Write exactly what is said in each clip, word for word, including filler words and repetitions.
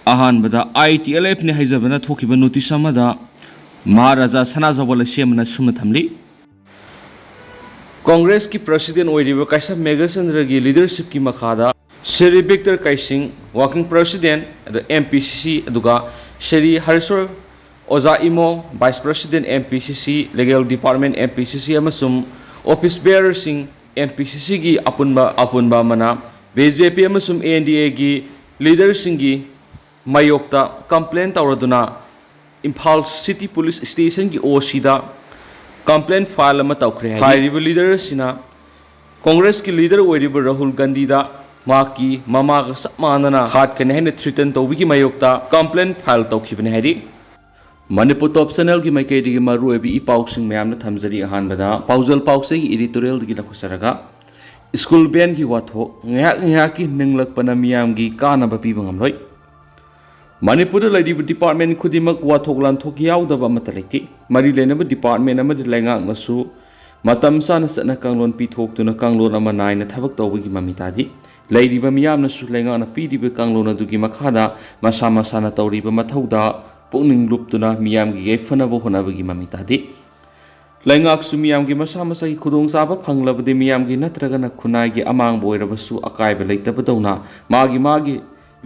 ꯑꯍꯥꯟꯕꯗ ITLFꯅꯤ ꯍꯥꯏꯖꯕꯅ ꯊꯣꯛꯈꯤꯕ ꯅꯣꯇꯤꯁ ꯑꯃꯗ ꯃꯍꯥꯔꯥꯖꯥ ꯁꯅꯥꯖꯥꯎꯕ ꯂꯩꯁꯦꯝꯕꯅ ꯁꯨꯝꯅ ꯊꯝꯂꯤ꯫ ꯀꯣꯡꯒ꯭ꯔꯦꯁꯀꯤ ꯄ꯭ꯔꯁꯤꯗꯦꯟ ꯑꯣꯏꯔꯤꯕ ꯀꯩꯁꯥꯝ ꯃꯦꯘꯆꯟꯗ꯭ꯔꯒꯤ ꯂꯤꯗꯔꯁꯤꯞꯀꯤ ꯃꯈꯥꯗ Shri Victor Keishing, working president ꯑꯗꯨ MPCC, ꯑꯗꯨꯒ Shri Harsor Oja Imo, vice president MPCC, legal department MPCC ꯑꯃꯁꯨꯡ ꯑꯣꯐꯤꯁ ꯕꯦꯌꯔꯁꯤꯡ MPCCꯒꯤ ꯑꯄꯨꯟꯕ ꯑꯄꯨꯟꯕ ꯑꯃꯅ BJP ꯑꯃꯁꯨꯡ NDAꯒꯤ ꯂꯤꯗꯔꯁꯤꯡꯒꯤ ꯃꯥꯌꯣꯛꯇ ꯀꯝꯄ꯭ꯂꯦꯟ ꯇꯧꯔꯗꯨꯅ ꯏꯝꯐꯥꯜ ꯁꯤꯇꯤ ꯄꯨꯂꯤꯁ ꯁ꯭ꯇꯦꯁꯟꯒꯤ OCꯗ ꯀꯝꯄ꯭ꯂꯦꯟ ꯐꯥꯏꯜ ꯑꯃ ꯇꯧꯈ꯭ꯔꯦ ꯍꯥꯏꯔꯤ꯫ ꯍꯥꯏꯔꯤꯕ ꯂꯤꯗꯔ ꯑꯁꯤꯅ ꯀꯣꯡꯒ꯭ꯔꯦꯁꯀꯤ ꯂꯤꯗꯔ ꯑꯣꯏꯔꯤꯕ ꯔꯥꯍꯨꯜ ꯒꯥꯟꯙꯤꯗ ꯃꯍꯥꯛꯀꯤ ꯃꯃꯥꯒ ꯆꯞ ꯃꯥꯟꯅꯅ ꯍꯥꯠꯀꯅꯤ ꯍꯥꯏꯅ ꯊ꯭ꯔꯤꯇꯟ ꯇꯧꯕꯒꯤ ꯃꯥꯌꯣꯛꯇ ꯀꯝꯄ꯭ꯂꯦꯟ ꯐꯥꯏꯜ ꯇꯧꯈꯤꯕꯅꯤ ꯍꯥꯏꯔꯤ꯫ ꯃꯅꯤꯄꯨꯔ ꯇꯣꯞ ꯆꯦꯅꯦꯜꯒꯤ ꯃꯥꯏꯀꯩꯗꯒꯤ ꯃꯔꯨꯑꯣꯏꯕ ꯏ ꯄꯥꯎꯁꯤꯡ ꯃꯌꯥꯝꯅ ꯊꯝꯖꯔꯤ꯫ ꯑꯍꯥꯟꯕꯗ ꯄꯥꯎꯖꯦꯜ ꯄꯥꯎꯆꯦꯒꯤ editorialꯗꯒꯤ ꯂꯧꯈꯠꯆꯔꯒ, ꯁ꯭ꯀꯨꯜ ꯕꯦꯟꯒꯤ ꯋꯥꯊꯣꯛ ꯉꯥꯏꯍꯥꯛ ꯉꯥꯏꯍꯥꯛꯀꯤ ꯅꯤꯡꯂꯛꯄꯅ ꯃꯤꯌꯥꯝꯒꯤ ꯀꯥꯟꯅꯕ ꯄꯤꯕ ꯉꯝꯂꯣꯏ꯫ ꯃꯅꯤꯄꯨꯔꯗ ꯂꯩꯔꯤꯕ ꯗꯤꯄꯥꯔꯠꯃꯦꯟ ꯈꯨꯗꯤꯡꯃꯛ ꯋꯥꯊꯣꯛ ꯂꯥꯟꯊꯣꯛ ꯌꯥꯎꯗꯕ ꯑꯃꯠꯇ ꯂꯩꯇꯦ꯫ ꯃꯔꯤ ꯂꯩꯅꯕ ꯗꯤꯄꯥꯔꯠꯃꯦꯟ ꯑꯃꯗꯤ ꯂꯩꯉꯥꯛꯅꯁꯨ ꯃꯇꯝ ꯆꯥꯅ ꯆꯠꯅ ꯀꯥꯡꯂꯣꯟ ꯄꯤꯊꯣꯛꯇꯨꯅ ꯀꯥꯡꯂꯣꯟ ꯑꯃ ꯅꯥꯏꯅ ꯊꯕꯛ ꯇꯧꯕꯒꯤ ꯃꯃꯤ ꯇꯥꯗꯦ꯫ ꯂꯩꯔꯤꯕ ꯃꯤꯌꯥꯝꯅꯁꯨ ꯂꯩꯉꯥꯛꯅ ꯄꯤꯔꯤꯕ ꯀꯥꯡꯂꯣꯟ ꯑꯗꯨꯒꯤ ꯃꯈꯥꯗ ꯃꯁꯥ ꯃꯁꯥꯅ ꯇꯧꯔꯤꯕ ꯃꯊꯧꯗ ꯄꯨꯛꯅꯤꯡ ꯂꯨꯞꯇꯨꯅ ꯃꯤꯌꯥꯝꯒꯤ ꯌꯥꯏꯐꯅꯕ ꯍꯣꯠꯅꯕꯒꯤ ꯃꯃꯤ ꯇꯥꯗꯦ꯫ ꯂꯩꯉꯥꯛꯁꯨ ꯃꯤꯌꯥꯝꯒꯤ ꯃꯁꯥ ꯃꯁꯥꯒꯤ ꯈꯨꯗꯣꯡꯆꯥꯕ ꯐꯪꯂꯕꯗꯤ ꯃꯤꯌꯥꯝꯒꯤ ꯅꯠꯇ꯭ꯔꯒꯅ ꯈꯨꯟꯅꯥꯏꯒꯤ ꯑꯃꯥꯡꯕ ꯑꯣꯏꯔꯕꯁꯨ ꯑꯀꯥꯏꯕ ꯂꯩꯇꯕꯗꯧꯅ ꯃꯥꯒꯤ ꯃꯥꯒꯤ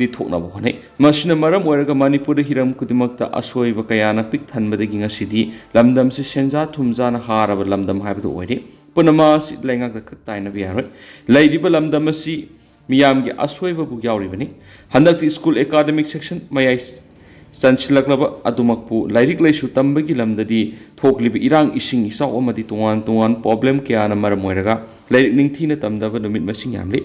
ꯂꯤꯊꯣꯛꯅꯕ ꯍꯣꯠꯅꯩ꯫ ꯃꯁꯤꯅ ꯃꯔꯝ ꯑꯣꯏꯔꯒ ꯃꯅꯤꯄꯨꯔꯗ ꯍꯤꯔꯝ ꯈꯨꯗꯤꯡꯃꯛꯇ ꯑꯁꯣꯏꯕ ꯀꯌꯥꯅ ꯄꯤꯛ ꯊꯟꯕꯗꯒꯤ ꯉꯁꯤꯗꯤ ꯂꯝꯗꯝꯁꯤ ꯁꯦꯟꯖꯥ ꯊꯨꯝꯖꯥꯅ ꯍꯥꯔꯕ ꯂꯝꯗꯝ ꯍꯥꯏꯕꯗꯨ ꯑꯣꯏꯔꯦ꯫ ꯄꯨꯝꯅꯃꯛ ꯑꯁꯤ ꯂꯩꯉꯥꯛꯇ ꯈꯛ ꯇꯥꯏꯅꯕ ꯌꯥꯔꯣꯏ꯫ ꯂꯩꯔꯤꯕ ꯂꯝꯗꯝ ꯑꯁꯤ ꯃꯤꯌꯥꯝꯒꯤ ꯑꯁꯣꯏꯕꯕꯨ ꯌꯥꯎꯔꯤꯕꯅꯤ꯫ ꯍꯟꯗꯛꯇꯤ ꯁ꯭ꯀꯨꯜ ꯑꯦꯀꯥꯗꯃꯤꯛ ꯁꯦꯁꯟ ꯃꯌꯥꯏ ꯆꯟꯁꯤꯜꯂꯛꯂꯕ ꯑꯗꯨꯃꯛꯄꯨ ꯂꯥꯏꯔꯤꯛ ꯂꯥꯏꯁꯨ ꯇꯝꯕꯒꯤ ꯂꯝꯗꯗꯤ ꯊꯣꯛꯂꯤꯕ ꯏꯔꯥꯡ ꯏꯁꯤꯡ ꯏꯆꯥꯎ ꯑꯃꯗꯤ ꯇꯣꯉꯥꯟ ꯇꯣꯉꯥꯟ ꯄ꯭ꯔꯣꯕ꯭ꯂꯦꯝ ꯀꯌꯥꯅ ꯃꯔꯝ ꯑꯣꯏꯔꯒ ꯂꯥꯏꯔꯤꯛ ꯅꯤꯡꯊꯤꯅ ꯇꯝꯗꯕ ꯅꯨꯃꯤꯠ ꯃꯁꯤꯡ ꯌꯥꯝꯂꯤ꯫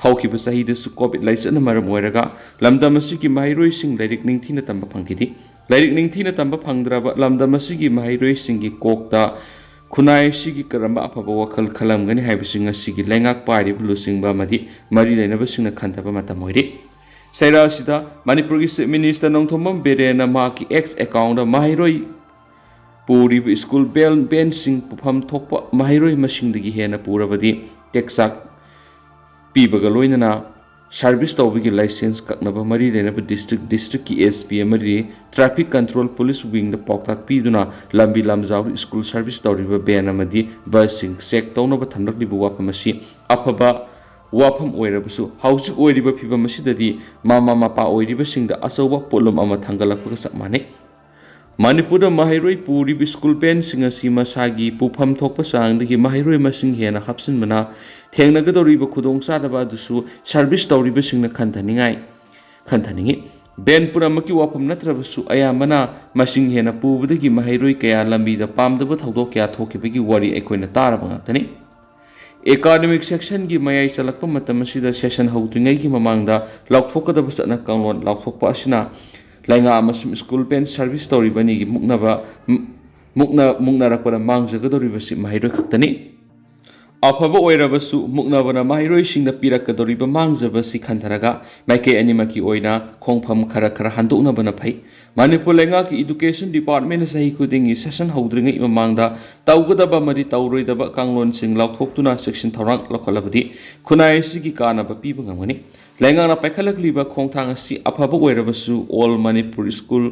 ꯍꯧꯈꯤꯕ ꯆꯍꯤꯗꯁꯨ ꯀꯣꯚꯤꯗ ꯂꯥꯏꯆꯠꯅ ꯃꯔꯝ ꯑꯣꯏꯔꯒ ꯂꯝꯗꯝ ꯑꯁꯤꯒꯤ ꯃꯍꯩꯔꯣꯏꯁꯤꯡ ꯂꯥꯏꯔꯤꯛ ꯅꯤꯡꯊꯤꯅ ꯇꯝꯕ ꯐꯪꯈꯤꯗꯦ꯫ ꯂꯥꯏꯔꯤꯛ ꯅꯤꯡꯊꯤꯅ ꯇꯝꯕ ꯐꯪꯗ꯭ꯔꯕ ꯂꯝꯗꯝ ꯑꯁꯤꯒꯤ ꯃꯍꯩꯔꯣꯏꯁꯤꯡꯒꯤ ꯀꯣꯛꯇ ꯈꯨꯟꯅꯥꯏ ꯑꯁꯤꯒꯤ ꯀꯔꯝꯕ ꯑꯐꯕ ꯋꯥꯈꯜ ꯈꯜꯂꯝꯒꯅꯤ ꯍꯥꯏꯕꯁꯤ ꯉꯁꯤꯒꯤ ꯂꯩꯉꯥꯛ ꯄꯥꯏꯔꯤꯕ ꯂꯨꯆꯤꯡꯕ ꯑꯃꯗꯤ ꯃꯔꯤ ꯂꯩꯅꯕꯁꯤꯡꯅ ꯈꯟꯊꯕ ꯃꯇꯝ ꯑꯣꯏꯔꯦ꯫ ꯆꯩꯔꯥ ꯑꯁꯤꯗ ꯃꯅꯤꯄꯨꯔꯒꯤ ꯆꯤꯐ ꯃꯤꯅꯤꯁꯇꯔ ꯅꯣꯡꯊꯣꯝꯕꯝ ꯕꯤꯔꯦꯟꯅ ꯃꯍꯥꯛꯀꯤ ꯑꯦꯛꯁ ꯑꯦꯀꯥꯎꯟꯗ ꯃꯍꯩꯔꯣꯏ ꯄꯨꯔꯤꯕ ꯁ꯭ꯀꯨꯜ ꯕꯦꯜ ꯕꯦꯟꯁꯤꯡ ꯄꯨꯐꯝ ꯊꯣꯛꯄ ꯃꯍꯩꯔꯣꯏ ꯃꯁꯤꯡꯗꯒꯤ ꯍꯦꯟꯅ ꯄꯨꯔꯕꯗꯤ ꯇꯦꯛꯆꯥꯛ ꯄꯤꯕꯒ ꯂꯣꯏꯅꯅ ꯁꯥꯔꯚꯤꯁ ꯇꯧꯕꯒꯤ ꯂꯥꯏꯁꯦꯟꯁ ꯀꯛꯅꯕ ꯃꯔꯤ ꯂꯩꯅꯕ ꯗꯤꯁꯇ꯭ꯔꯤꯛ ꯗꯤꯁꯇ꯭ꯔꯤꯛꯀꯤ ꯑꯦꯁ ꯄꯤ ꯑꯃꯗꯤ ꯇ꯭ꯔꯥꯐꯤꯛ ꯀꯟꯇ꯭ꯔꯣꯜ ꯄꯨꯂꯤꯁ ꯋꯤꯡꯗ ꯄꯥꯎꯇꯥꯛ ꯄꯤꯗꯨꯅ ꯂꯝꯕꯤ ꯂꯝꯖꯥꯎꯗ ꯁ꯭ꯀꯨꯜ ꯁꯥꯔꯚꯤꯁ ꯇꯧꯔꯤꯕ ꯚꯦꯟ ꯑꯃꯗꯤ ꯕꯁꯁꯤꯡ ꯆꯦꯛ ꯇꯧꯅꯕ ꯊꯝꯂꯛꯂꯤꯕ ꯋꯥꯐꯝ ꯑꯁꯤ ꯑꯐꯕ ꯋꯥꯐꯝ ꯑꯣꯏꯔꯕꯁꯨ, ꯍꯧꯖꯤꯛ ꯑꯣꯏꯔꯤꯕ ꯐꯤꯕꯝ ꯑꯁꯤꯗꯗꯤ ꯃꯃꯥ ꯃꯄꯥ ꯑꯣꯏꯔꯤꯕꯁꯤꯡꯗ ꯑꯆꯧꯕ ꯄꯣꯠꯂꯨꯝ ꯑꯃ ꯊꯥꯡꯒꯠꯂꯛꯄꯒ ꯆꯞ ꯃꯥꯟꯅꯩ꯫ ꯃꯅꯤꯄꯨꯔꯗ ꯃꯍꯩꯔꯣꯏ ꯄꯨꯔꯤꯕ ꯁ꯭ꯀꯨꯜ ꯚꯦꯟꯁꯤꯡ ꯑꯁꯤ ꯃꯁꯥꯒꯤ ꯄꯨꯐꯝ ꯊꯣꯛꯄ ꯆꯥꯡꯗꯒꯤ ꯃꯍꯩꯔꯣꯏ ꯃꯁꯤꯡ ꯍꯦꯟꯅ ꯍꯥꯞꯆꯤꯟꯕꯅ ꯊꯦꯡꯅꯒꯗꯧꯔꯤꯕ ꯈꯨꯗꯣꯡꯆꯥꯗꯕ ꯑꯗꯨꯁꯨ ꯁꯥꯔꯚꯤꯁ ꯇꯧꯔꯤꯕꯁꯤꯡꯅ ꯈꯟꯊꯅꯤꯡꯉꯥꯏ, ꯈꯟꯊꯅꯤꯡꯉꯤ꯫ ꯚꯦꯟ ꯄꯨꯝꯅꯃꯛꯀꯤ ꯋꯥꯐꯝ ꯅꯠꯇ꯭ꯔꯕꯁꯨ, ꯑꯌꯥꯝꯕꯅ ꯃꯁꯤꯡ ꯍꯦꯟꯅ ꯄꯨꯕꯗꯒꯤ ꯃꯍꯩꯔꯣꯏ ꯀꯌꯥ ꯂꯝꯕꯤꯗ ꯄꯥꯝꯗꯕ ꯊꯧꯗꯣꯛ ꯀꯌꯥ ꯊꯣꯛꯈꯤꯕꯒꯤ ꯋꯥꯔꯤ ꯑꯩꯈꯣꯏꯅ ꯇꯥꯔꯕ ꯉꯥꯛꯇꯅꯤ꯫ ꯑꯦꯀꯥꯗꯃꯤꯛ ꯁꯦꯁꯟꯒꯤ ꯃꯌꯥꯏ ꯆꯜꯂꯛꯄ ꯃꯇꯝ ꯑꯁꯤꯗ ꯁꯦꯁꯟ ꯍꯧꯗ꯭ꯔꯤꯉꯩꯒꯤ ꯃꯃꯥꯡꯗ ꯂꯥꯎꯊꯣꯛꯀꯗꯕ ꯆꯠꯅ ꯀꯥꯡꯂꯣꯟ ꯂꯥꯎꯊꯣꯛꯄ ꯑꯁꯤꯅ ꯂꯩꯉꯥꯛ ꯑꯃꯁꯨꯡ ꯁ꯭ꯀꯨꯜ ꯚꯦꯟ ꯁꯥꯔꯚꯤꯁ ꯇꯧꯔꯤꯕ ꯑꯅꯤꯒꯤ ꯃꯨꯛꯅꯕ, ꯃꯨꯛꯅ-, ꯃꯨꯛꯅꯔꯛꯄꯗ ꯃꯥꯡꯖꯒꯗꯧꯔꯤꯕꯁꯤ ꯃꯍꯩꯔꯣꯏ ꯈꯛꯇꯅꯤ꯫ ꯑꯐꯕ ꯑꯣꯏꯔꯕꯁꯨ, ꯃꯨꯛꯅꯕꯅ ꯃꯍꯩꯔꯣꯏꯁꯤꯡꯗ ꯄꯤꯔꯛꯀꯗꯧꯔꯤꯕ ꯃꯥꯡꯖꯕ ꯑꯁꯤ ꯈꯟꯊꯔꯒ ꯃꯥꯏꯀꯩ ꯑꯅꯤꯃꯛꯀꯤ ꯑꯣꯏꯅ ꯈꯣꯡꯐꯝ ꯈꯔ ꯈꯔ ꯍꯟꯗꯣꯛꯅꯕꯅ ꯐꯩ꯫ ꯃꯅꯤꯄꯨꯔ ꯂꯩꯉꯥꯛꯀꯤ ꯏꯗꯨꯀꯦꯁꯟ ꯗꯤꯄꯥꯔꯠꯃꯦꯟꯅ ꯆꯍꯤ ꯈꯨꯗꯤꯡꯒꯤ ꯁꯦꯁꯟ ꯍꯧꯗ꯭ꯔꯤꯉꯩ ꯃꯃꯥꯡꯗ ꯇꯧꯒꯗꯕ ꯑꯃꯗꯤ ꯇꯧꯔꯣꯏꯗꯕ ꯀꯥꯡꯂꯣꯟꯁꯤꯡ ꯂꯥꯎꯊꯣꯛꯇꯨꯅ ꯆꯦꯛꯁꯤꯟ ꯊꯧꯔꯥꯡ ꯂꯧꯈꯠꯂꯕꯗꯤ ꯈꯨꯟꯅꯥꯏ ꯑꯁꯤꯒꯤ ꯀꯥꯟꯅꯕ ꯄꯤꯕ ꯉꯝꯒꯅꯤ꯫ ꯂꯩꯉꯥꯛꯅ ꯄꯥꯏꯈꯠꯂꯛꯂꯤꯕ ꯈꯣꯡꯊꯥꯡ ꯑꯁꯤ ꯑꯐꯕ ꯑꯣꯏꯔꯕꯁꯨ, All Manipur School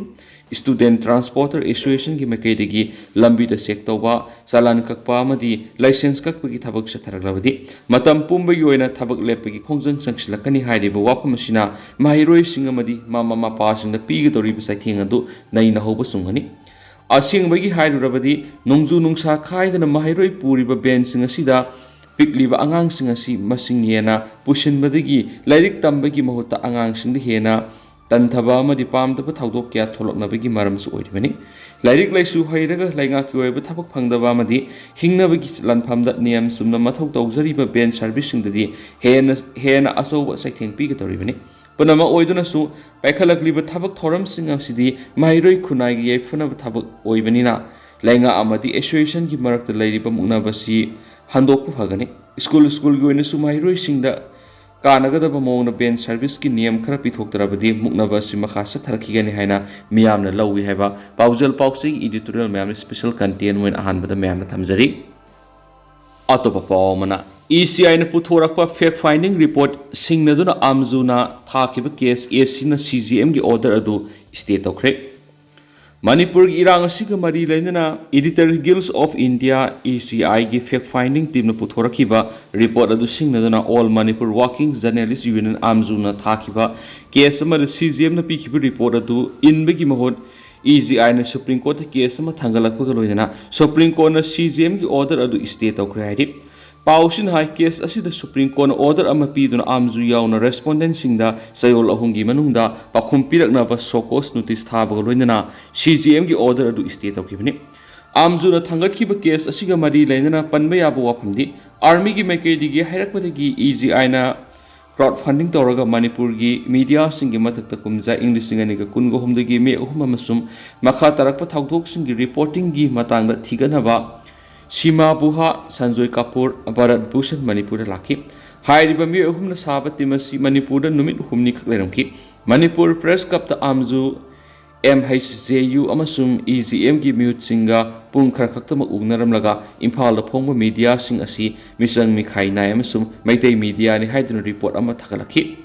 Student Transporter Associationꯒꯤ ꯃꯥꯏꯀꯩꯗꯒꯤ ꯂꯝꯕꯤꯗ ꯆꯦꯛ ꯇꯧꯕ, ꯆꯂꯥꯟ ꯀꯛꯄ ꯑꯃꯗꯤ ꯂꯥꯏꯁꯦꯟꯁ ꯀꯛꯄꯒꯤ ꯊꯕꯛ ꯆꯠꯊꯔꯛꯂꯕꯗꯤ ꯃꯇꯝ ꯄꯨꯝꯕꯒꯤ ꯑꯣꯏꯅ ꯊꯕꯛ ꯂꯦꯞꯄꯒꯤ ꯈꯣꯡꯖꯪ ꯆꯪꯁꯤꯜꯂꯛꯀꯅꯤ ꯍꯥꯏꯔꯤꯕ ꯋꯥꯐꯝ ꯑꯁꯤꯅ ꯃꯍꯩꯔꯣꯏꯁꯤꯡ ꯑꯃꯗꯤ ꯃꯃꯥ ꯃꯄꯥꯁꯤꯡꯗ ꯄꯤꯒꯗꯧꯔꯤꯕ ꯆꯩꯊꯦꯡ ꯑꯗꯨ ꯅꯩꯅ ꯍꯧꯕ ꯆꯨꯝꯒꯅꯤ꯫ ꯑꯁꯦꯡꯕꯒꯤ ꯍꯥꯏꯔꯨꯔꯕꯗꯤ, ꯅꯣꯡꯖꯨ ꯅꯨꯡꯁꯥ ꯈꯥꯏꯗꯅ ꯃꯍꯩꯔꯣꯏ ꯄꯨꯔꯤꯕ ꯚꯦꯟꯁꯤꯡ ꯑꯁꯤꯗ ꯄꯤꯛꯂꯤꯕ ꯑꯉꯥꯡꯁꯤꯡ ꯑꯁꯤ ꯃꯁꯤꯡ ꯍꯦꯟꯅ ꯄꯨꯁꯤꯟꯕꯗꯒꯤ ꯂꯥꯏꯔꯤꯛ ꯇꯝꯕꯒꯤ ꯃꯍꯨꯠꯇ ꯑꯉꯥꯡꯁꯤꯡꯗ ꯍꯦꯟꯅ ꯇꯟꯊꯕ ꯑꯃꯗꯤ ꯄꯥꯝꯗꯕ ꯊꯧꯗꯣꯛ ꯀꯌꯥ ꯊꯣꯛꯂꯛꯅꯕꯒꯤ ꯃꯔꯝꯁꯨ ꯑꯣꯏꯔꯤꯕꯅꯤ꯫ ꯂꯥꯏꯔꯤꯛ ꯂꯥꯏꯁꯨ ꯍꯩꯔꯒ ꯂꯩꯉꯥꯛꯀꯤ ꯑꯣꯏꯕ ꯊꯕꯛ ꯐꯪꯗꯕ ꯑꯃꯗꯤ ꯍꯤꯡꯅꯕꯒꯤ ꯂꯥꯟꯐꯝꯗ ꯅꯤꯌꯝ ꯆꯨꯝꯅ ꯃꯊꯧ ꯇꯧꯖꯔꯤꯕ ꯚꯦꯟ ꯁꯥꯔꯚꯤꯁꯁꯤꯡꯗꯗꯤ ꯍꯦꯟꯅ, ꯍꯦꯟꯅ ꯑꯆꯧꯕ ꯆꯩꯊꯦꯡ ꯄꯤꯒꯗꯧꯔꯤꯕꯅꯤ꯫ ꯄꯨꯝꯅꯃꯛ ꯑꯣꯏꯗꯨꯅꯁꯨ, ꯄꯥꯏꯈꯠꯂꯛꯂꯤꯕ ꯊꯕꯛ ꯊꯧꯔꯝꯁꯤꯡ ꯑꯁꯤꯗꯤ ꯃꯍꯩꯔꯣꯏ ꯈꯨꯟꯅꯥꯏꯒꯤ ꯌꯥꯏꯐꯅꯕ ꯊꯕꯛ ꯑꯣꯏꯕꯅꯤꯅ, ꯂꯩꯉꯥꯛ ꯑꯃꯗꯤ ꯑꯦꯁꯣꯁꯤꯌꯦꯁꯟꯒꯤ ꯃꯔꯛꯇ ꯂꯩꯔꯤꯕ ꯃꯨꯛꯅꯕꯁꯤ ꯍꯟꯗꯣꯛꯄ ꯐꯒꯅꯤ꯫ ꯁ꯭ꯀꯨꯜ ꯁ꯭ꯀꯨꯜꯒꯤ ꯑꯣꯏꯅꯁꯨ ꯃꯍꯩꯔꯣꯏꯁꯤꯡꯗ ꯀꯥꯟꯅꯒꯗꯕ ꯃꯑꯣꯡꯗ ꯚꯦꯟ ꯁꯥꯔꯚꯤꯁꯀꯤ ꯅꯤꯌꯝ ꯈꯔ ꯄꯤꯊꯣꯛꯇ꯭ꯔꯕꯗꯤ ꯃꯨꯛꯅꯕ ꯑꯁꯤ ꯃꯈꯥ ꯆꯠꯊꯔꯛꯈꯤꯒꯅꯤ ꯍꯥꯏꯅ ꯃꯤꯌꯥꯝꯅ ꯂꯧꯏ ꯍꯥꯏꯕ ꯄꯥꯎꯖꯦꯜ ꯄꯥꯎꯆꯦꯒꯤ ꯏꯗꯤꯇꯣꯔꯤꯌꯦꯜ ꯃꯌꯥꯝꯅ ꯁ꯭ꯄꯦꯁꯦꯜ ꯀꯟꯇꯦꯟ ꯑꯣꯏꯅ ꯑꯍꯥꯟꯕꯗ ꯃꯌꯥꯝꯅ ꯊꯝꯖꯔꯤ꯫ ꯑꯇꯣꯞꯄ ꯄꯥꯎ ꯑꯃꯅ, ꯏ ꯁꯤ ꯑꯥꯏꯅ ꯄꯨꯊꯣꯔꯛꯄ fact finding report ꯁꯤꯡꯅꯗꯨꯅ ꯑꯥꯝꯖꯨꯅ ꯊꯥꯈꯤꯕ case ꯑꯦ ꯁꯤꯅ ꯁꯤ ꯖꯤ ꯑꯦꯝꯒꯤ order ꯑꯗꯨ stay ꯇꯧꯈ꯭ꯔꯦ꯫ ꯃꯅꯤꯄꯨꯔꯒꯤ ꯏꯔꯥꯡ ꯑꯁꯤꯒ ꯃꯔꯤ ꯂꯩꯅꯅ Editor Guild of India, E G I ꯒꯤ fact finding teamꯅ ꯄꯨꯊꯣꯔꯛꯈꯤꯕ report ꯑꯗꯨ ꯁꯤꯡꯅꯗꯨꯅ All Manipur Working Journalist Union, ꯑꯥꯝꯖꯨꯅ ꯊꯥꯈꯤꯕ case ꯑꯃꯗ ꯁꯤ ꯖꯤ ꯑꯦꯝꯅ ꯄꯤꯈꯤꯕ report ꯑꯗꯨ ꯏꯟꯕꯒꯤ ꯃꯍꯨꯠ ꯏ ꯖꯤ ꯑꯥꯏꯅ Supreme Courtꯇ case ꯑꯃ ꯊꯥꯡꯒꯠꯂꯛꯄꯒ ꯂꯣꯏꯅꯅ Supreme Courtꯅ ꯁꯤ ꯖꯤ ꯑꯦꯝꯒꯤ order ꯑꯗꯨ stay ꯇꯧꯈ꯭ꯔꯦ ꯍꯥꯏꯔꯤ꯫ ꯄꯥꯎꯁꯤꯅ ꯍꯥꯏ, case ꯑꯁꯤꯗ Supreme Courtꯅ order ꯑꯃ ꯄꯤꯗꯨꯅ ꯑꯥꯝꯖꯨ ꯌꯥꯎꯅ respondentꯁꯤꯡꯗ ꯆꯌꯣꯜ ꯑꯍꯨꯝꯒꯤ ꯃꯅꯨꯡꯗ ꯄꯥꯎꯈꯨꯝ ꯄꯤꯔꯛꯅꯕ show cause notice ꯊꯥꯕꯒ ꯂꯣꯏꯅꯅ ꯁꯤ ꯖꯤ ꯑꯦꯝꯒꯤ order ꯑꯗꯨ stay ꯇꯧꯈꯤꯕꯅꯤ꯫ ꯑꯥꯝꯖꯨꯅ ꯊꯥꯡꯒꯠꯈꯤꯕ case ꯑꯁꯤꯒ ꯃꯔꯤ ꯂꯩꯅꯅ ꯄꯟꯕ ꯌꯥꯕ ꯋꯥꯐꯝꯗꯤ, armyꯒꯤ ꯃꯥꯏꯀꯩꯗꯒꯤ ꯍꯥꯏꯔꯛꯄꯗꯒꯤ ꯏ ꯖꯤ ꯑꯥꯏꯅ crowd funding ꯇꯧꯔꯒ ꯃꯅꯤꯄꯨꯔꯒꯤ mediaꯁꯤꯡꯒꯤ ꯃꯊꯛꯇ ꯀꯨꯝꯖꯥ ꯏꯪ ꯂꯤꯁꯤꯡ ꯑꯅꯤꯒ ꯀꯨꯟꯒ ꯑꯍꯨꯝꯗꯒꯤ ꯃꯦ ꯑꯍꯨꯝ ꯑꯃꯁꯨꯡ ꯃꯈꯥ ꯇꯥꯔꯛꯄ ꯊꯧꯗꯣꯛꯁꯤꯡꯒꯤ reportingꯒꯤ ꯃꯇꯥꯡꯗ ꯊꯤꯒꯠꯅꯕ ꯁꯤꯃꯥ ꯕꯨꯍꯥ, ꯁꯟꯖꯣꯏ ꯀꯥꯄꯨꯔ, ꯚꯥꯔꯠ ꯚꯨꯁꯟ ꯃꯅꯤꯄꯨꯔꯗ ꯂꯥꯛꯈꯤ꯫ ꯍꯥꯏꯔꯤꯕ ꯃꯤꯑꯣꯏ ꯑꯍꯨꯝꯅ ꯁꯥꯕ team ꯑꯁꯤ ꯃꯅꯤꯄꯨꯔꯗ ꯅꯨꯃꯤꯠ ꯍꯨꯝꯅꯤ ꯈꯛ ꯂꯩꯔꯝꯈꯤ꯫ ꯃꯅꯤꯄꯨꯔ Press Clubꯇ ꯑꯥꯝꯖꯨ, ꯑꯦꯝ ꯑꯩꯆ ꯖꯦ ꯌꯨ ꯑꯃꯁꯨꯡ ꯏ ꯖꯤ ꯑꯦꯝꯒꯤ ꯃꯤꯍꯨꯠꯁꯤꯡꯒ ꯄꯨꯡ ꯈꯔ ꯈꯛꯇꯃꯛ ꯎꯅꯔꯝꯂꯒ ꯏꯝꯐꯥꯜꯗ ꯐꯣꯡꯕ mediaꯁꯤꯡ ꯑꯁꯤ ꯃꯤꯆꯪ ꯃꯤꯈꯥꯏ ꯅꯥꯏ ꯑꯃꯁꯨꯡ ꯃꯩꯇꯩ mediaꯅꯤ ꯍꯥꯏꯗꯨꯅ report ꯑꯃ ꯊꯥꯒꯠꯂꯛꯈꯤ꯫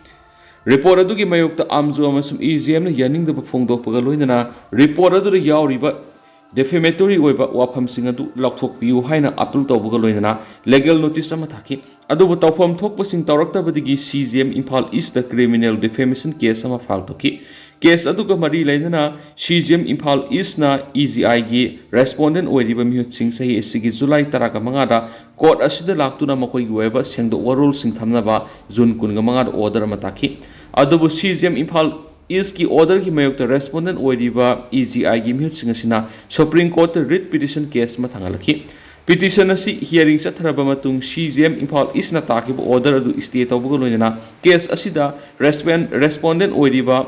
Report ꯑꯗꯨꯒꯤ ꯃꯥꯌꯣꯛꯇ ꯑꯥꯝꯖꯨ ꯑꯃꯁꯨꯡ ꯏ ꯖꯤ ꯑꯦꯝꯅ ꯌꯥꯅꯤꯡꯗꯕ ꯐꯣꯡꯗꯣꯛꯄꯒ ꯂꯣꯏꯅꯅ report ꯑꯗꯨꯗ ꯌꯥꯎꯔꯤꯕ defamatory ꯑꯣꯏꯕ ꯋꯥꯐꯝꯁꯤꯡ ꯑꯗꯨ ꯂꯧꯊꯣꯛꯄꯤꯌꯨ ꯍꯥꯏꯅ appeal ꯇꯧꯕꯒ ꯂꯣꯏꯅꯅ legal notice ꯑꯃ ꯊꯥꯈꯤ꯫ ꯑꯗꯨꯕꯨ ꯇꯧꯐꯝ ꯊꯣꯛꯄꯁꯤꯡ ꯇꯧꯔꯛꯇꯕꯗꯒꯤ ꯁꯤ ꯖꯤ ꯑꯦꯝ ꯏꯝꯐꯥꯜ Eastꯇ criminal defamation case ꯑꯃ file ꯇꯧꯈꯤ꯫ Case ꯑꯗꯨꯒ ꯃꯔꯤ ꯂꯩꯅꯅ ꯁꯤ ꯖꯤ ꯑꯦꯝ ꯏꯝꯐꯥꯜ Eastꯅ ꯏ ꯖꯤ ꯑꯥꯏꯒꯤ respondent ꯑꯣꯏꯔꯤꯕ ꯃꯤꯍꯨꯠꯁꯤꯡ ꯆꯍꯤ ꯑꯁꯤꯒꯤ ꯖꯨꯂꯥꯏ ꯇꯔꯥꯒ ꯃꯉꯥꯗ court ꯑꯁꯤꯗ ꯂꯥꯛꯇꯨꯅ ꯃꯈꯣꯏꯒꯤ ꯑꯣꯏꯕ ꯁꯦꯡꯗꯣꯛ ꯋꯥꯔꯣꯜꯁꯤꯡ ꯊꯝꯅꯕ ꯖꯨꯟ ꯀꯨꯟꯒ ꯃꯉꯥꯗ order ꯑꯃ ꯇꯥꯈꯤ꯫ ꯑꯗꯨꯕꯨ ꯁꯤ ꯖꯤ ꯑꯦꯝ ꯏꯝꯐꯥꯜ Eastꯀꯤ orderꯒꯤ ꯃꯥꯌꯣꯛꯇ respondent ꯑꯣꯏꯔꯤꯕ ꯏ ꯖꯤ ꯑꯥꯏꯒꯤ ꯃꯤꯍꯨꯠꯁꯤꯡ ꯑꯁꯤꯅ Supreme Courtꯇ writ petition case ꯑꯃ ꯊꯥꯡꯒꯠꯂꯛꯈꯤ꯫ Petition ꯑꯁꯤ hearing ꯆꯠꯊꯔꯕ ꯃꯇꯨꯡ ꯁꯤ ꯖꯤ ꯑꯦꯝ ꯏꯝꯐꯥꯜ Eastꯅ ꯇꯥꯈꯤꯕ order ꯑꯗꯨ stay ꯇꯧꯕꯒ ꯂꯣꯏꯅꯅ case ꯑꯁꯤꯗ respon-, respondent ꯑꯣꯏꯔꯤꯕ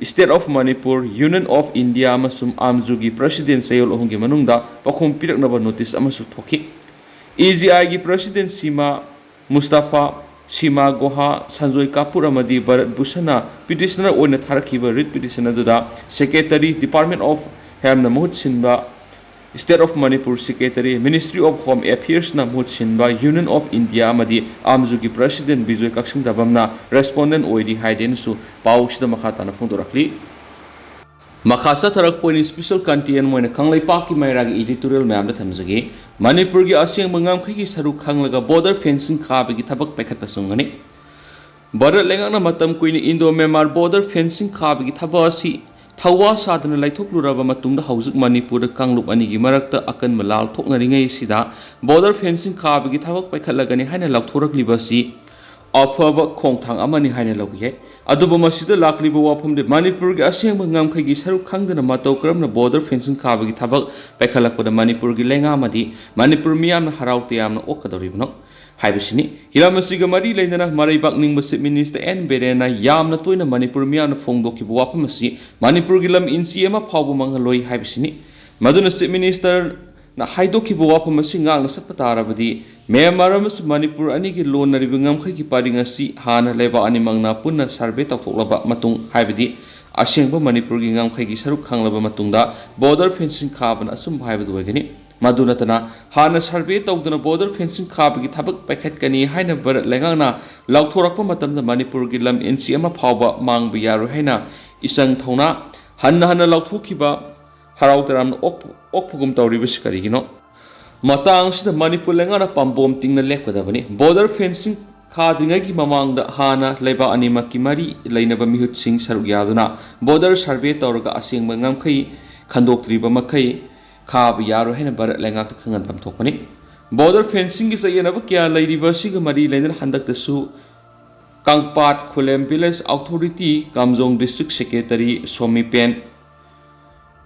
State of Manipur, Union of India ꯑꯃꯁꯨꯡ ꯑꯥꯝꯖꯨꯒꯤ president ꯆꯌꯣꯜ ꯑꯍꯨꯝꯒꯤ ꯃꯅꯨꯡꯗ ꯄꯥꯎꯈꯨꯝ ꯄꯤꯔꯛꯅꯕ notice ꯑꯃꯁꯨ ꯊꯣꯛꯈꯤ꯫ ꯏ ꯖꯤ ꯑꯥꯏꯒꯤ president ꯁꯤꯃꯥ ꯃꯨꯁꯇꯥꯐꯥ, ꯁꯤꯃꯥ ꯒꯣꯍꯥ, ꯁꯟꯖꯣꯏ ꯀꯥꯄꯨꯔ ꯑꯃꯗꯤ ꯚꯥꯔꯠ ꯚꯨꯁꯟꯅ petitioner ꯑꯣꯏꯅ ꯊꯥꯔꯛꯈꯤꯕ writ petition ꯑꯗꯨꯗ Secretary, Department of Homeꯅ ꯃꯍꯨꯠ ꯁꯤꯟꯕ State of Manipur Secretary, Ministry of Home Affairsꯅ ꯃꯍꯨꯠ ꯁꯤꯟꯕ Union of India ꯑꯃꯗꯤ ꯑꯥꯝꯖꯨꯒꯤ President ꯕꯤꯖꯣꯏ ꯀꯛꯆꯤꯡ ꯇꯥꯕꯝꯅ respondent ꯑꯣꯏꯔꯤ ꯍꯥꯏꯗꯦꯅꯁꯨ ꯄꯥꯎꯁꯤꯗ ꯃꯈꯥ ꯇꯥꯅ ꯐꯣꯡꯗꯣꯔꯛꯂꯤ꯫ ꯃꯈꯥ ꯆꯠꯊꯔꯛꯄ ꯑꯣꯏꯅ special content ꯑꯣꯏꯅ ꯀꯪꯂꯩꯄꯥꯛꯀꯤ ꯃꯩꯔꯥꯒꯤ editorial ꯃꯌꯥꯝꯗ ꯊꯝꯖꯒꯦ꯫ ꯃꯅꯤꯄꯨꯔꯒꯤ ꯑꯁꯦꯡꯕ ꯉꯝꯈꯩꯒꯤ ꯁꯔꯨꯛ ꯈꯪꯂꯒ border fencing ꯈꯥꯕꯒꯤ ꯊꯕꯛ ꯄꯥꯏꯈꯠꯄ ꯆꯨꯝꯒꯅꯤ꯫ ꯚꯥꯔꯠ ꯂꯩꯉꯥꯛꯅ ꯃꯇꯝ ꯀꯨꯏꯅ Indo Myanmar border fencing ꯈꯥꯕꯒꯤ ꯊꯕꯛ ꯑꯁꯤ ꯊꯧꯋꯥ ꯁꯥꯗꯅ ꯂꯩꯊꯣꯛꯂꯨꯔꯕ ꯃꯇꯨꯡꯗ, ꯍꯧꯖꯤꯛ ꯃꯅꯤꯄꯨꯔꯗ ꯀꯥꯡꯂꯨꯞ ꯑꯅꯤꯒꯤ ꯃꯔꯛꯇ ꯑꯀꯟꯕ ꯂꯥꯜ ꯊꯣꯛꯅꯔꯤꯉꯩ ꯑꯁꯤꯗ border fencing ꯈꯥꯕꯒꯤ ꯊꯕꯛ ꯄꯥꯏꯈꯠꯂꯒꯅꯤ ꯍꯥꯏꯅ ꯂꯥꯎꯊꯣꯔꯛꯂꯤꯕ ꯑꯁꯤ ꯑꯐꯕ ꯈꯣꯡꯊꯥꯡ ꯑꯃꯅꯤ ꯍꯥꯏꯅ ꯂꯧꯕ ꯌꯥꯏ꯫ ꯑꯗꯨꯕꯨ ꯃꯁꯤꯗ ꯂꯥꯛꯂꯤꯕ ꯋꯥꯐꯝꯗꯤ ꯃꯅꯤꯄꯨꯔꯒꯤ ꯑꯁꯦꯡꯕ ꯉꯝꯈꯩꯒꯤ ꯁꯔꯨꯛ ꯈꯪꯗꯅ ꯃꯇꯧ ꯀꯔꯝꯅ border fencing ꯈꯥꯕꯒꯤ ꯊꯕꯛ ꯄꯥꯏꯈꯠꯂꯛꯄꯗ ꯃꯅꯤꯄꯨꯔꯒꯤ ꯂꯩꯉꯥꯛ ꯑꯃꯗꯤ ꯃꯅꯤꯄꯨꯔ ꯃꯤꯌꯥꯝꯅ ꯍꯔꯥꯎ ꯇꯌꯥꯝꯅ ꯑꯣꯛꯀꯗꯧꯔꯤꯕꯅꯣ ꯍꯥꯏꯕꯁꯤꯅꯤ꯫ ꯍꯤꯔꯝ ꯑꯁꯤꯒ ꯃꯔꯤ ꯂꯩꯅꯅ ꯃꯔꯩꯕꯥꯛ ꯅꯤꯡꯕ Chief Minister ꯑꯦꯟ ꯕꯤꯔꯦꯟꯅ ꯌꯥꯝꯅ ꯇꯣꯏꯅ ꯃꯅꯤꯄꯨꯔ ꯃꯤꯌꯥꯝꯅ ꯐꯣꯡꯗꯣꯛꯈꯤꯕ ꯋꯥꯐꯝ ꯑꯁꯤ ꯃꯅꯤꯄꯨꯔꯒꯤ ꯂꯝ ꯏꯟꯆꯤ ꯑꯃ ꯐꯥꯎꯕ ꯃꯥꯡꯍꯜꯂꯣꯏ ꯍꯥꯏꯕꯁꯤꯅꯤ꯫ ꯃꯗꯨꯅ Chief Ministerꯅ ꯍꯥꯏꯗꯣꯛꯈꯤꯕ ꯋꯥꯐꯝ ꯑꯁꯤ ꯉꯥꯛꯅ ꯆꯠꯄ ꯇꯥꯔꯕꯗꯤ, ꯃ꯭ꯌꯥꯟꯃꯥꯔ ꯑꯃꯁꯨꯡ ꯃꯅꯤꯄꯨꯔ ꯑꯅꯤꯒꯤ ꯂꯣꯟꯅꯔꯤꯕ ꯉꯝꯈꯩꯒꯤ ꯄꯔꯤꯡ ꯑꯁꯤ ꯍꯥꯟꯅ ꯂꯩꯕꯥꯛ ꯑꯅꯤꯃꯛꯅ ꯄꯨꯟꯅ survey ꯇꯧꯊꯣꯛꯂꯕ ꯃꯇꯨꯡ, ꯍꯥꯏꯕꯗꯤ ꯑꯁꯦꯡꯕ ꯃꯅꯤꯄꯨꯔꯒꯤ ꯉꯝꯈꯩꯒꯤ ꯁꯔꯨꯛ ꯈꯪꯂꯕ ꯃꯇꯨꯡꯗ border fencing ꯈꯥꯕꯅ ꯑꯆꯨꯝꯕ ꯍꯥꯏꯕꯗꯨ ꯑꯣꯏꯒꯅꯤ꯫ ꯃꯗꯨ ꯅꯠꯇꯅ, ꯍꯥꯟꯅ survey ꯇꯧꯗꯨꯅ border fencing ꯈꯥꯕꯒꯤ ꯊꯕꯛ ꯄꯥꯏꯈꯠꯀꯅꯤ ꯍꯥꯏꯅ ꯚꯥꯔꯠ ꯂꯩꯉꯥꯛꯅ ꯂꯥꯎꯊꯣꯔꯛꯄ ꯃꯇꯝꯗ ꯃꯅꯤꯄꯨꯔꯒꯤ ꯂꯝ ꯏꯟꯆꯤ ꯑꯃ ꯐꯥꯎꯕ ꯃꯥꯡꯕ ꯌꯥꯔꯣꯏ ꯍꯥꯏꯅ ꯏꯆꯪ ꯊꯧꯅꯥ ꯍꯟꯅ ꯍꯟꯅ ꯂꯥꯎꯊꯣꯛꯈꯤꯕ ꯍꯔꯥꯎ ꯇꯌꯥꯝꯅ ꯑꯣꯛꯄ-, ꯑꯣꯛꯄꯒꯨꯝ ꯇꯧꯔꯤꯕꯁꯤ ꯀꯔꯤꯒꯤꯅꯣ? ꯃꯇꯥꯡ ꯑꯁꯤꯗ ꯃꯅꯤꯄꯨꯔ ꯂꯩꯉꯥꯛꯅ ꯄꯥꯝꯕꯣꯝ ꯇꯤꯡꯅ ꯂꯦꯞꯀꯗꯕꯅꯤ꯫ Border fencing ꯈꯥꯗ꯭ꯔꯤꯉꯩꯒꯤ ꯃꯃꯥꯡꯗ ꯍꯥꯟꯅ ꯂꯩꯕꯥꯛ ꯑꯅꯤꯃꯛꯀꯤ ꯃꯔꯤ ꯂꯩꯅꯕ ꯃꯤꯍꯨꯠꯁꯤꯡ ꯁꯔꯨꯛ ꯌꯥꯗꯨꯅ border survey ꯇꯧꯔꯒ ꯑꯁꯦꯡꯕ ꯉꯝꯈꯩ ꯈꯟꯗꯣꯛꯇ꯭ꯔꯤꯕ ꯃꯈꯩ ꯈꯥꯕ ꯌꯥꯔꯣꯏ ꯍꯥꯏꯅ ꯚꯥꯔꯠ ꯂꯩꯉꯥꯛꯇ ꯈꯪꯍꯟꯐꯝ ꯊꯣꯛꯄꯅꯤ꯫ Border fencingꯒꯤ ꯆꯌꯦꯠꯅꯕ ꯀꯌꯥ ꯂꯩꯔꯤꯕ ꯑꯁꯤꯒ ꯃꯔꯤ ꯂꯩꯅꯅ ꯍꯟꯗꯛꯇꯁꯨ ꯀꯪꯄꯥꯠ ꯈꯨꯂꯦꯝ Village Authority, ꯀꯥꯝꯖꯣꯡ District Secretary ꯁꯣꯃꯤ ꯄꯦꯟ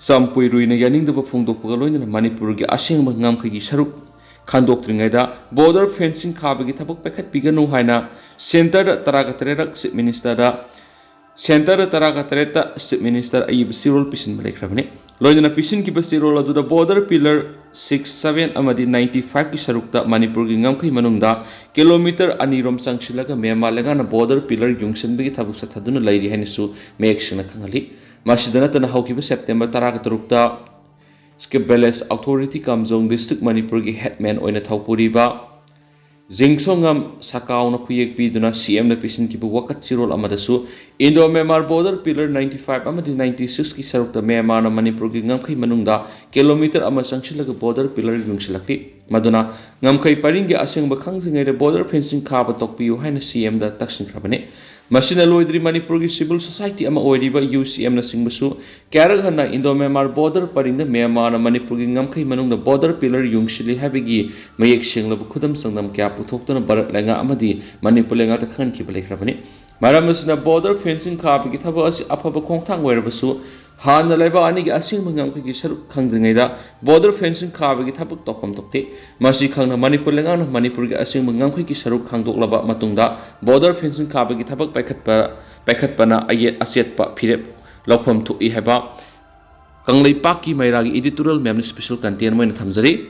ꯆꯝꯄꯨꯏ ꯔꯨꯏꯅ ꯌꯥꯅꯤꯡꯗꯕ ꯐꯣꯡꯗꯣꯛꯄꯒ ꯂꯣꯏꯅꯅ ꯃꯅꯤꯄꯨꯔꯒꯤ ꯑꯁꯦꯡꯕ ꯉꯝꯈꯩꯒꯤ ꯁꯔꯨꯛ ꯈꯟꯗꯣꯛꯇ꯭ꯔꯤꯉꯩꯗ border fencing ꯈꯥꯕꯒꯤ ꯊꯕꯛ ꯄꯥꯏꯈꯠꯄꯤꯒꯅꯨ ꯍꯥꯏꯅ centreꯗ ꯇꯔꯥꯒ ꯇꯔꯦꯠꯔꯛ Chief Ministerꯗ, centreꯗ ꯇꯔꯥꯒ ꯇꯔꯦꯠꯇ Chief Minister ꯑꯏꯕ ꯆꯦꯔꯣꯜ ꯄꯤꯁꯤꯟꯕ ꯂꯩꯈ꯭ꯔꯕꯅꯤ꯫ ꯂꯣꯏꯅꯅ ꯄꯤꯁꯤꯟꯈꯤꯕ ꯆꯦꯔꯣꯜ ꯑꯗꯨꯗ border pillar six, seven ꯑꯃꯗꯤ ninety fiveꯀꯤ ꯁꯔꯨꯛꯇ ꯃꯅꯤꯄꯨꯔꯒꯤ ꯉꯝꯈꯩ ꯃꯅꯨꯡꯗ kilometre ꯑꯅꯤꯔꯣꯝ ꯆꯪꯁꯤꯜꯂꯒ ꯃ꯭ꯌꯥꯟꯃꯥꯔ ꯂꯩꯉꯥꯛꯅ border pillar ꯌꯨꯡꯁꯤꯟꯕꯒꯤ ꯊꯕꯛ ꯆꯠꯊꯗꯨꯅ ꯂꯩꯔꯤ ꯍꯥꯏꯅꯁꯨ ꯃꯌꯦꯛ ꯁꯦꯡꯅ ꯈꯪꯍꯜꯂꯤ꯫ ꯃꯁꯤꯗ ꯅꯠꯇꯅ, ꯍꯧꯈꯤꯕ September ꯇꯔꯥꯒ ꯇꯔꯨꯛꯇ Skip Village Authority Kamjong District, ꯃꯅꯤꯄꯨꯔꯒꯤ headman ꯑꯣꯏꯅ ꯊꯧꯄꯨꯔꯤꯕ ꯖꯤꯡꯁꯣꯉꯝ ꯁꯀꯥꯎꯅ ꯈꯨꯌꯦꯛ ꯄꯤꯗꯨꯅ ꯁꯤ ꯑꯦꯝꯅ ꯄꯤꯁꯤꯟꯈꯤꯕ ꯋꯥꯀꯠ ꯆꯦꯔꯣꯜ ꯑꯃꯗꯁꯨ Indo-Myanmar border pillar ninety five ꯑꯃꯗꯤ ninety sixꯀꯤ ꯁꯔꯨꯛꯇ ꯃ꯭ꯌꯥꯟꯃꯥꯔꯅ ꯃꯅꯤꯄꯨꯔꯒꯤ ꯉꯝꯈꯩ ꯃꯅꯨꯡꯗ ꯀꯤꯂꯣꯃꯤꯇꯔ ꯑꯃ ꯆꯪꯁꯤꯜꯂꯒ border pillar ꯌꯨꯡꯁꯤꯜꯂꯛꯂꯤ꯫ ꯃꯗꯨꯅ ꯉꯝꯈꯩ ꯄꯔꯤꯡꯒꯤ ꯑꯁꯦꯡꯕ ꯈꯪꯗ꯭ꯔꯤꯉꯩꯗ border fencing ꯈꯥꯕ ꯇꯣꯛꯄꯤꯌꯨ ꯍꯥꯏꯅ ꯁꯤ ꯑꯦꯝꯗ ꯇꯛꯁꯤꯟꯈ꯭ꯔꯕꯅꯤ꯫ ꯃꯁꯤꯅ ꯂꯣꯏꯗ꯭ꯔꯤ ꯃꯅꯤꯄꯨꯔꯒꯤ civil society ꯑꯃ ꯑꯣꯏꯔꯤꯕ ꯌꯨ ꯁꯤ ꯑꯦꯝꯅꯆꯤꯡꯕꯁꯨ ꯀꯌꯥꯔꯛ ꯍꯟꯅ Indo-Myanmar border ꯄꯔꯤꯡꯗ ꯃ꯭ꯌꯥꯟꯃꯥꯔꯅ ꯃꯅꯤꯄꯨꯔꯒꯤ ꯉꯝꯈꯩ ꯃꯅꯨꯡꯗ border pillar ꯌꯨꯡꯁꯤꯜꯂꯤ ꯍꯥꯏꯕꯒꯤ ꯃꯌꯦꯛ ꯁꯦꯡꯂꯕ ꯈꯨꯗꯝ ꯆꯥꯡꯗꯝ ꯀꯌꯥ ꯄꯨꯊꯣꯛꯇꯨꯅ ꯚꯥꯔꯠ ꯂꯩꯉꯥꯛ ꯑꯃꯗꯤ ꯃꯅꯤꯄꯨꯔ ꯂꯩꯉꯥꯛꯇ ꯈꯪꯍꯟꯈꯤꯕ ꯂꯩꯈ꯭ꯔꯕꯅꯤ꯫ ꯃꯔꯝ ꯑꯁꯤꯅ border fencing ꯈꯥꯕꯒꯤ ꯊꯕꯛ ꯑꯁꯤ ꯑꯐꯕ ꯈꯣꯡꯊꯥꯡ ꯑꯣꯏꯔꯕꯁꯨ, ꯍꯥꯟꯅ ꯂꯩꯕꯥꯛ ꯑꯅꯤꯒꯤ ꯑꯁꯦꯡꯕ ꯉꯝꯈꯩꯒꯤ ꯁꯔꯨꯛ ꯈꯪꯗ꯭ꯔꯤꯉꯩꯗ border fencing ꯈꯥꯕꯒꯤ ꯊꯕꯛ ꯇꯧꯐꯝ ꯊꯣꯛꯇꯦ꯫ ꯃꯁꯤ ꯈꯪꯅ ꯃꯅꯤꯄꯨꯔ ꯂꯩꯉꯥꯛꯅ ꯃꯅꯤꯄꯨꯔꯒꯤ ꯑꯁꯦꯡꯕ ꯉꯝꯈꯩꯒꯤ ꯁꯔꯨꯛ ꯈꯪꯗꯣꯛꯂꯕ ꯃꯇꯨꯡꯗ border fencing ꯈꯥꯕꯒꯤ ꯊꯕꯛ ꯄꯥꯏꯈꯠꯄ, ꯄꯥꯏꯈꯠꯄꯅ ꯑꯌꯦꯠ ꯑꯆꯦꯠꯄ ꯐꯤꯔꯦꯞ ꯂꯧꯐꯝ ꯊꯣꯛꯏ ꯍꯥꯏꯕ ꯀꯪꯂꯩꯄꯥꯛꯀꯤ ꯃꯩꯔꯥꯒꯤ editorial ꯃꯌꯥꯝꯅ special content ꯑꯣꯏꯅ ꯊꯝꯖꯔꯤ꯫